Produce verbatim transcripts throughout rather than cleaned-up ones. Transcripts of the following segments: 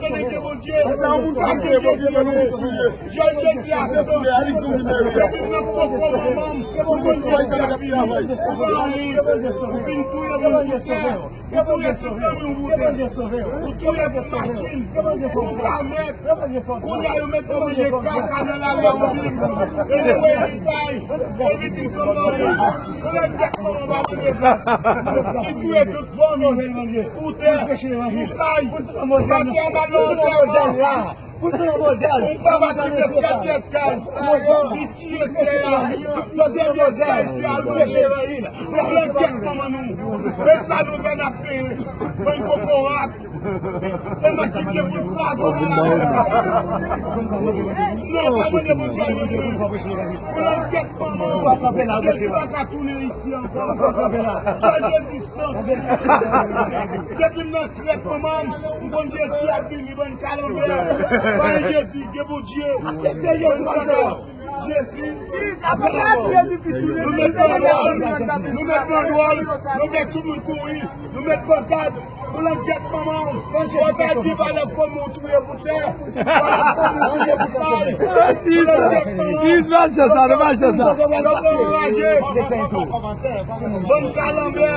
konnen ke Bondye, sa se Jezi, Jezi a sove. Depi m nan koko manman m, ou konn Jezi ap vini. Ou pa anyen, ou fin touye moun pou tè. Ou touye tout fanmi w pou tè. Ou touye tout machin. Ou pa mèt. Kounye a yo mete w manje kaka nan lari a, ou vin. Anyway, li bay. Everything somebody. Kounye a tèt manman pa vin regrès. Li touye tout fanmi. Pou tè. Pou kay. Pou tè a ba nou. Pou l pran modèl. Yon papa ki te fè pyès kay, li tiye tè a. Fè pyès kay, se al preche levanjil. Pou langyèt manman nou. Men sa nou fè n ap peye. Ban kokorat. E match ki te pou l kraze nan la. Sinon, pa mande Bondye anyen pou nou. Pou langyèt manman nou. Jezi pa ka tounen isi ankò. Kè Jezi santi. Depi m nan krèk manman m, m konn Jezi ap vini. Bann kalanbè. Pale Jezi, gen Bondye. Aksepte Jezi kòm Sovè. Jezi. Nou met bandwòl, nou met bandwòl, nou fè tout moun kouri, nou met pankad, pou langyèt manman w. Bondye pa lè fanmi w touye pou tè. Pa lè fanmi w touye pou kay. Pou langyèt manman w. Jezi, nou pa chans la, nou pa chans la. Bann kalanbè.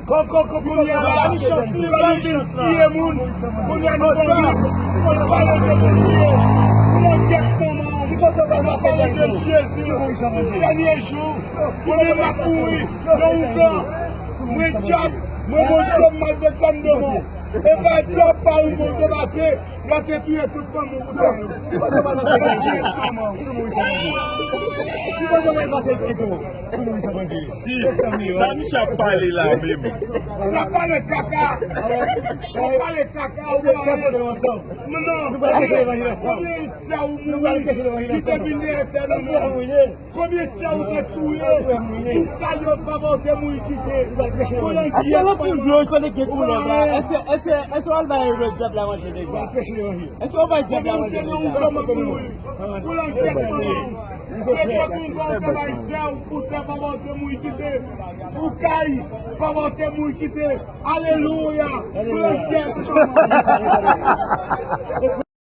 Koko, koko, kounye a la, fanmi vin tiye moun. Kounye a nou konn nou pale de Bondye. Pou langyèt manman w. Nou pale de Jezi. Dènye jou, kounye m ap mouri nan ougan. Mwen dyab, mwen Bondye m malvektè m demen. E pa dyab pa ougan te pase. Yo te touye tout fanmi w pou tè yo. Ki kote w pral pase kay tou? Sou mouri san Bondye. Ki kote w pral pase kay tou? Sou mouri san Bondye. Sis, sa misye ap pale la menm? N ap pale kaka. N ap pale kaka. Ou pral pale ansanm. Non. Nou pral preche levanjil ansanm. Konbyen sè ou mouri ki te vin dèyè tè nou? Konbyen sè ou te touye? Pou kay yo, papa w te mouri kite. Pou langyèt manman w. Èske lanfou dlo kote gen koulè la? Èske, èske, èske w al bay red dyab la manje deja? Èske w bay dyab la manje deja? Konbyen moun te nan ougan m ap mouri? Pou langyèt manman w. Se fòk ougan w te bay sè w pou tè papa w te mouri kite. Pou kay papa w te mouri kite. Alelouya! Pou langyèt manman w.